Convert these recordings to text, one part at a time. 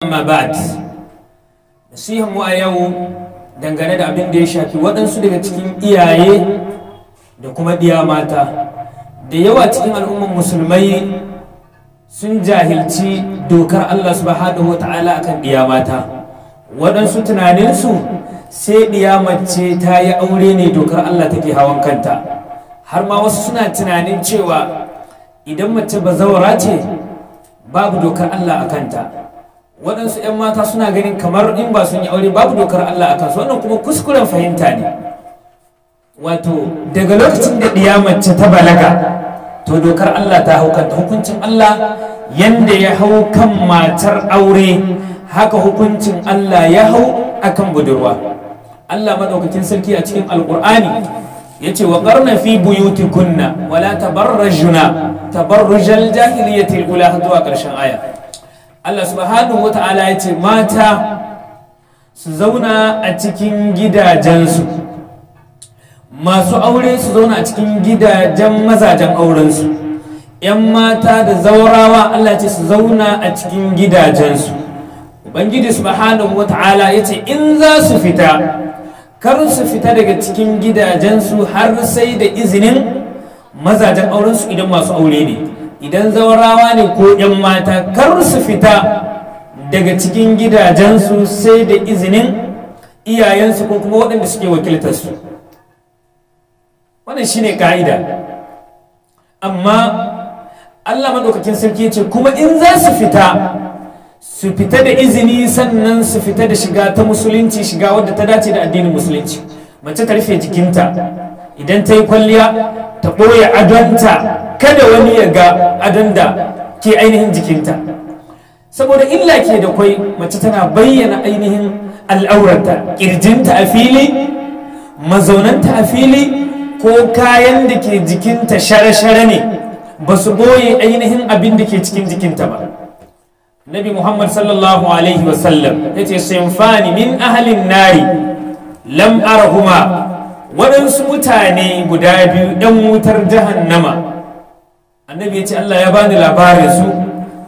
Amma ba'd, nasihan mu a yau dangane da abin da ya shafi waɗansu daga cikin iyaye da kuma ɗiya mata. Da yawa cikin al'umman musulmai sun jahilci dokar Allah subhanahu wa ta'ala akan ɗiya mata. Waɗansu tunaninsu sai ɗiya mace ta yi aure ne dokar Allah take hawan kanta. Har ma wasu suna tunanin cewa idan mace bazawara ce babu dokar Allah a kanta. Waɗansu 'yan mata suna ganin kamar in ba sun yi aure babu dokar Allah a kansu. Wannan kuma kuskuren fahimta ne. Wato daga lokacin da ɗiya mace ta balaga, to dokar Allah ta hau kanta. Hukuncin Allah yanda ya hau kan matar aure, haka hukuncin Allah ya hau akan budurwa. Allah maɗaukakin sarki a cikin Alƙur'ani ya ce: "Wa qarna fi buyutikunna wala tabarrajuna tabarrujal jahiliyyati ula", zuwa ƙarshen aya. Allah subhanahu wa ta'ala ya ce mata su zauna a cikin gidajensu, masu aure su zauna a cikin gidajen mazajen aurensu, 'yan mata da zaurawa Allah ce su zauna a cikin gidajensu. Ubangiji subhanahu wa ta'ala ya ce in za su fita, kar su fita daga cikin gidajensu har sai da izinin mazajen aurensu idan masu aure ne. Idan zaurawa ne ko 'yan mata, kar su fita daga cikin gidajensu sai da izinin iyayensu ko kuma waɗanda suke wakiltarsu. Wannan shine ka'ida. Amma Allah maɗaukakin sarki ce kuma in za su fita, su fita da izini, sannan su fita da shiga ta musulunci, shiga wadda ta dace da addinin musulunci. Mace ta rufe jikinta, idan ta yi kwalliya ta ɓoye adonta, kada wani ya ga adon da ke ainihin jikinta. Saboda illa ke da kwai mace tana bayyana ainihin al'aurarta, ƙirjinta a fili, mazaunanta a fili, ko kayan da ke jikinta share-share ne, ba su ɓoye ainihin abin da ke cikin jikinta ba. Nabi Muhammad sallallahu alaihi wasallam ya ce: "Sinfani min ahlin nari lam arahuma", waɗansu mutane guda biyu ɗan wutar jahannama. Annabi ya ce Allah ya bani labarin su,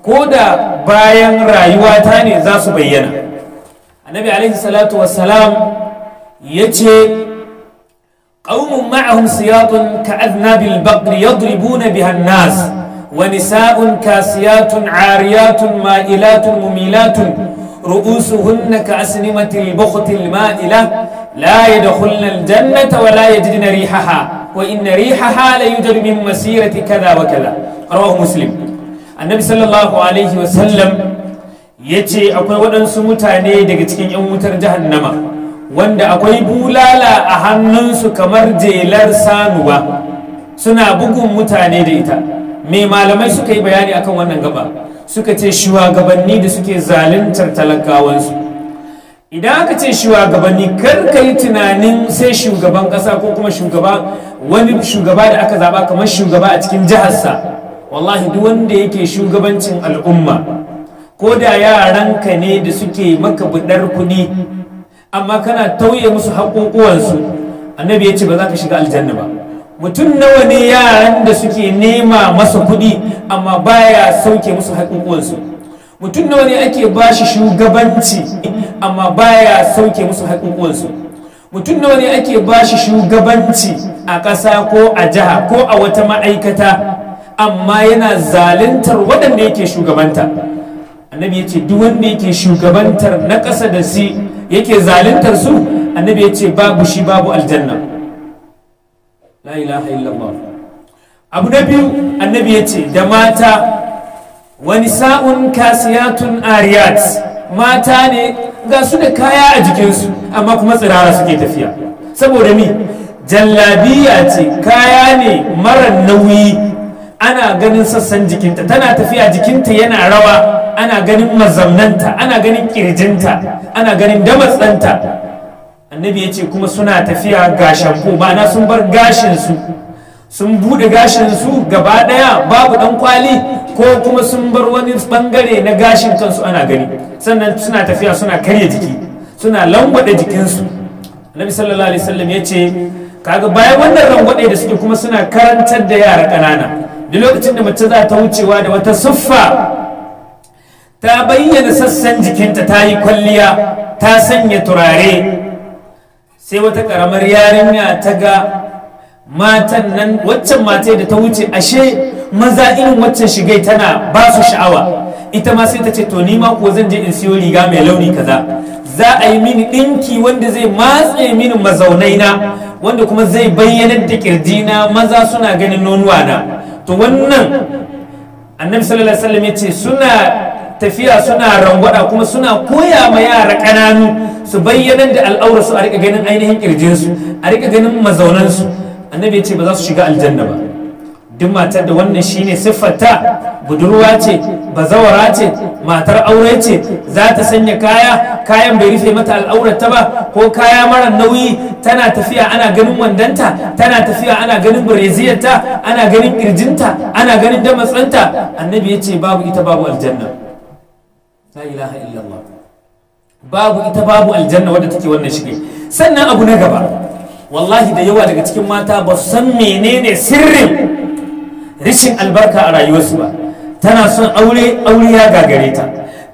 ko da bayan rayuwata ne za su bayyana. Annabi alaihi salatu wassalam ya ce: "قوم معهم سياط كأذناب البقر يضربون بها الناس، ونساء كاسيات عاريات مائلات مميلات رؤوسهن كأسنمة البخت المائلة، لا يدخلن الجنة ولا يجدن ريحها، وإن ريحها ليوجد من مسيرة كذا وكذا". رواه مسلم. النبي صلى الله عليه وسلم yace akwai waɗansu mutane daga cikin 'yan wutar jahannama wanda akwai bulala a hannunsu kamar jelar sanuwa, suna bugun mutane da ita. Me malamai suka yi bayani akan wannan gaba? Suka ce shugabanni da suke zaluntar talakawansu. Idan aka ce shugabanni, kar ka yi tunanin sai shugaban kasa ko kuma shugaba, wani shugaba da aka zaba kamar shugaba a cikin jiharsa. Wallahi, duk wanda yake shugabancin al'umma, ko da yaranka ne da suke maka budar kuɗi amma kana tauye musu haƙoƙuwansu, Annabi ya ce ba za ka shiga aljanna ba. Mutum nawa ne yaran da suke nema masa kuɗi amma baya sauke musu haƙoƙuwansu? Mutum nawa ne ake ba shi shugabanci amma baya sauke musu haƙoƙuwansu? Mutum nawa ne ake ba shi shugabanci a ƙasa ko a jiha ko a wata ma'aikata amma yana zaluntar waɗanda yake shugabanta? Annabi ya ce duk wanda yake shugabantar na ƙasa da si yake zaluntar su, Annabi ya ce babu shi babu aljanna. La ilaha illallah. Abu na biyu, Annabi ya ce da mata: "Wa nisa'un kasiyatun ariyat", mata ne ga su da kaya a jikinsu amma kuma tsirara suke tafiya. Saboda mi? Jallabiya ce, kaya ne mara nauyi, ana ganin sassan jikinta, tana tafiya jikinta yana rawa, ana ganin mazamnanta, ana ganin kirjinta, ana ganin damatsanta. Annabi ya ce kuma suna tafiya ga shampo, ma'ana sun bar gashinsu, sun buɗe gashinsu gaba ɗaya, babu ɗan kwali, ko kuma sun bar wani bangare na gashin kansu ana gani. Sannan suna tafiya suna karya jiki, suna langwaɗe jikinsu. Annabi sallallahu alaihi wasallam ya ce kaga bayan wannan rangwaɗe da suke, kuma suna karantar da yara ƙanana. Duk lokacin da mace za ta wucewa da wata siffa Ta bayyana sassan jikinta, ta yi kwalliya, ta sanya turare. Sai wata karamar yarinya ta ga matan nan, waccan mata da ta wuce, ashe maza irin waccan shigai tana ba su sha'awa. Ita ma sai ta ce, to ni ma ko zan je in siyo riga mai launi kaza, za a yi mini ɗinki wanda zai matse mini mazaunai na, wanda kuma zai bayyanar da kirjina, maza suna ganin nonuwa na. To wannan Annabi sallallahu alaihi wasallam ya ce suna tafiya suna rangwada, kuma suna koya ma yara ƙananu su bayyanar da al'aura su, a rika ganin ainihin kirjinsu, a rika ganin mazaunansu. Annabi ya ce ba za su shiga aljanna ba. Duk matar da wannan shine siffarta, budurwa ce, bazawara ce, matar aure ce, za ta sanya kaya, kayan bai rufe mata al'aurarta ba, ko kaya mara nauyi, tana tafiya ana ganin wandanta, tana tafiya ana ganin breziyarta, ana ganin kirjinta, ana ganin damatsanta, Annabi ya ce babu ita babu aljanna. La ilaha illallah. Babu ita babu aljanna wadda take wannan shige. Sannan abu na gaba, wallahi da yawa daga cikin mata ba su san menene sirrin rashin albarka a rayuwarsu ba. Tana son aure, aure ya gagare ta.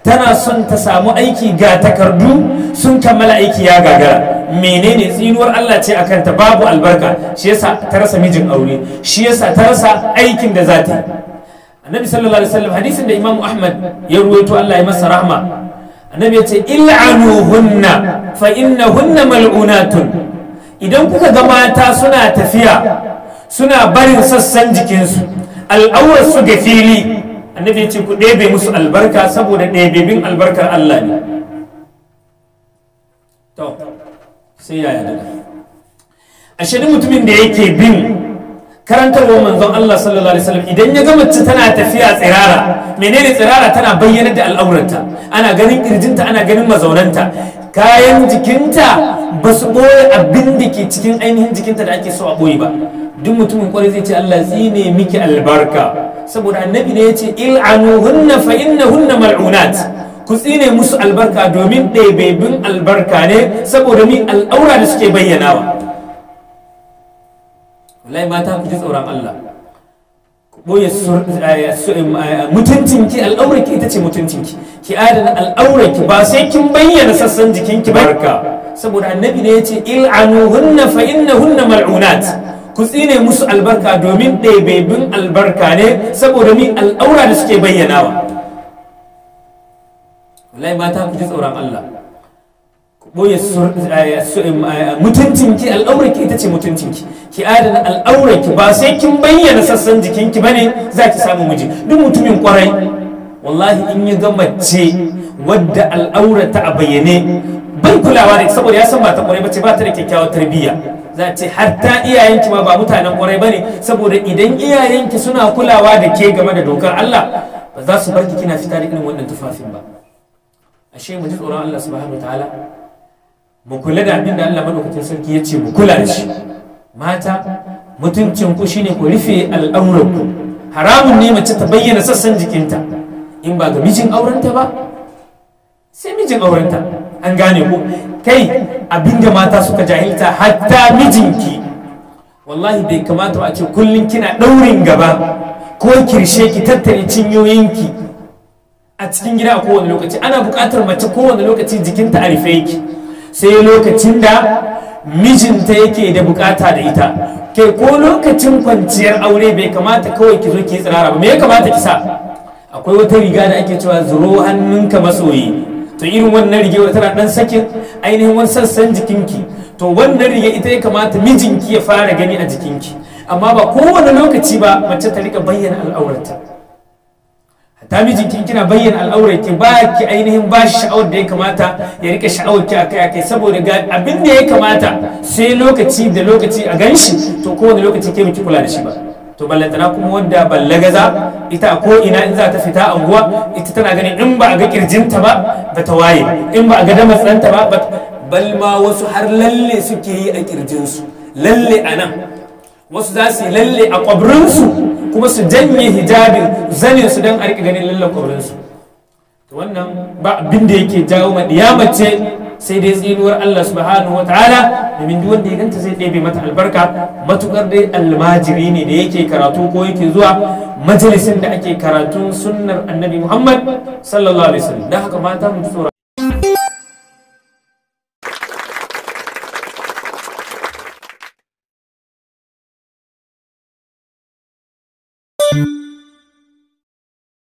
Tana son ta samu aiki, ga takardu sun kammala, aiki ya gagara. Menene? Tsinuwar Allah ce a kanta, babu albarka. Shi yasa ta rasa mijin aure, shi yasa ta rasa aikin da za ta yi. Annabi sallallahu alaihi wasallam, hadisin da Imam Ahmad ya ruwaito, Allah ya masa rahma, Annabi ya ce, il'anuhunna fa innahunna mal'unatun. Idan kuka ga mata suna tafiya suna barin sassan jikinsu, al'aurar su ga fili, Annabi ya ce ku ɗebe musu albarka, saboda ɗebebin albarkar Allah ne. To sai yaya daga ashe duk mutumin da yake bin karantarwar manzon Allah sallallahu alaihi wasallam, idan ya ga mace tana tafiya tsirara, menene tsirara? Tana bayyana da al'auranta, ana ganin kirjinta, ana ganin mazaunanta, kayan jikinta ba su ɓoye abin da ke cikin ainihin jikinta da ake so a ɓoye ba, duk mutumin kwarai zai ce Allah tsine miki albarka, saboda Annabi ne ya ce, il'anuhunna fa innahunna mal'unat. Ku tsine musu albarka domin ɗebebin albarka ne, saboda mi? Al'aura da suke bayyanawa. Wallahi mata, ku ji tsoron Allah, ku ɓoye mutuncinki. Al'aurarki ita ce mutuncinki. Ki adana al'aurarki, ba sai kin bayyana sassan jikinki barka, saboda Annabi ne ya ce, il'anuhunna fa innahunna mal'unat. Ku tsine musu albarka domin ɗebebin albarka ne, saboda mi? Al'aura da suke bayyanawa. Wallahi mata, ku ji tsoron Allah, ku ɓoye mutuncinki. Al'aurarki ita ce mutuncinki. Ki adana al'aurarki, ba sai kin bayyana sassan jikinki bane za ki samu miji. Duk mutumin kwarai, wallahi in ya ga mace wadda al'aurata a bayyane, bai kulawa da, saboda ya san ba ta kwarai bace, ba ta da kyakkyawar tarbiyya. Za a ce hatta iyayenki ma ba mutanen kwarai bane, saboda idan iyayenki suna kulawa da ke game da dokar Allah, ba za su barki kina fita da irin wannan tufafin ba. Ashe mu ji tsoron Allah subhanahu wataala, mu kula da abin da Allah madaukakin sarki ya ce mu kula da shi. Mata, mutuncin ku shine ku rufe al'auranku. Haramun ne mace ta bayyana sassan jikinta in ba ga mijin aurenta ba, sai mijin aurenta. An gane ko? Kai, abinda mata suka jahilta, hatta mijinki, wallahi bai kamata a ce kullum kina daurin gaba ko kirshe ki tattare cinyoyinki a cikin gida a kowane lokaci. Ana buƙatar mace kowane lokaci jikinta a rufe yake, sai lokacin da mijinta yake da bukata da ita. Kai, ko lokacin kwanciyar aure bai kamata kawai ki zo ki yi tsirara ba. Me ya kamata ki sa? Akwai wata riga da ake cewa zuro hannunka masoyi. To irin wannan riga tana dan sakin ainihin wani sassan jikinki. To wannan riga ita ya kamata mijinki ya fara gani a jikinki, amma ba kowane lokaci ba mace ta rika bayyana al'aurarta. Hatta mijinki, in kina bayyana al'aurarki, ba ki ainihin ba shi sha'awar da ya kamata ya rika sha'awar ki akai akai, saboda ga abin da ya kamata sai lokaci da lokaci a ganshi, to kowane lokaci ke biki kula da shi ba. To ballantana kuma wanda ballagaza, ita a ko ina in za ta fita anguwa, ita tana ganin in ba a ga kirjinta ba ba ta waye, in ba a ga damatsanta ba. Bal ma wasu har lalle suke yi a kirjinsu, lalle a nan, wasu za su yi lalle a kwabrinsu, kuma su janye hijabin zanin su don a rika ganin lallen kwabrinsu. To wannan ba abin da yake jawo ma mace Sai dai tsinuwar Allah subhanahu wa ta'ala, domin duk wanda ya ganta zai ɗebe mata albarka, matukar dai almajiri ne da yake karatu ko yake zuwa majalisin da ake karatun sunnar Annabi Muhammad sallallahu alaihi wasallam. Dan haka mata mu tsoron